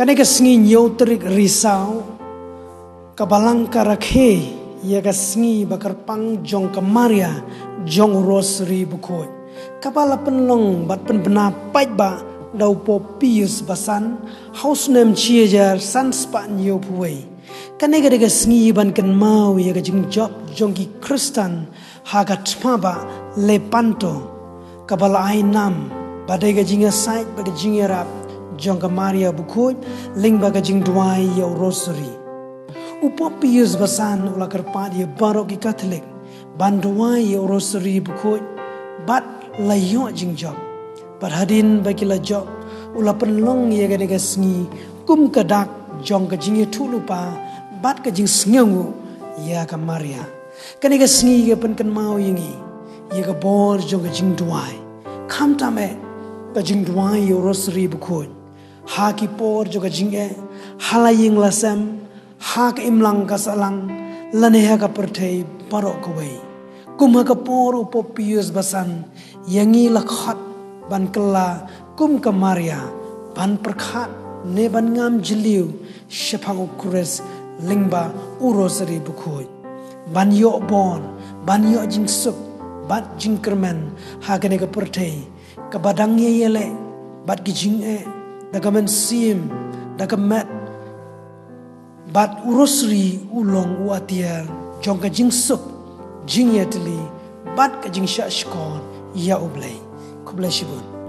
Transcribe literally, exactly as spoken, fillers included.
Kane ka sngi hynñiew tarik Risaw, ka ba la rakhe ïa ka sngi ba kyrpang jong ka Maria jong u Rosary Bakhuid, ka ba la pynlong bad pynbna paidbah da u Pope Pius ba san ha u snem shi hajar san spah hynñiew phew wei. Kane ka dei ka sngi ban kynmaw ïa ka jingjop jong ki Khristan ha ka thma ba Lepanto, ka ba la ai nam ba dei ka jingïasaid bad ka jingïarap jong ka Maria Bakhuid lyngba ka jingduwai ïa u Rosary. U Pope Pius ba san u la kyrpad ïa baroh ki Katholik ban duwai ïa u Rosary Bakhuid bad la ïoh jingjop. Bad hadien ba ki la jop, u la pynlong ïa kane ka sngi kum ka dak jong ka jingïathuhlypa bad ka jingsngewnguh ïa ka Maria. Kane ka sngi ka pynkynmaw ïa ngi ïa ka bor jong ka jingduwai. Khamtam eh ka jingduwai ïa u Rosary Bakhuid ha ki por jong ka jingeh, ha la ïing la sem, ha ka imlang ka sahlang, lane ha ka pyrthei baroh kawei. Kum ha ka por u Pope Pius ba san, ïa ngi la khot ban kylla kum ka Maria, ban pyrkhat ne ban ngam jylliew shaphang u Khrist lyngba u Rosary Bakhuid, ban ïoh bor, ban ïoh jingsuk bad jingkyrmen ha kane ka pyrthei ka ba dang ïaïaleh bad ki jingeh, da ka mynsiem, da ka met. Bad u Rosary u long u atiar jong ka jingsuk, jingïatylli bad ka jingshahshkor ïa u Blei. Khublei shibun.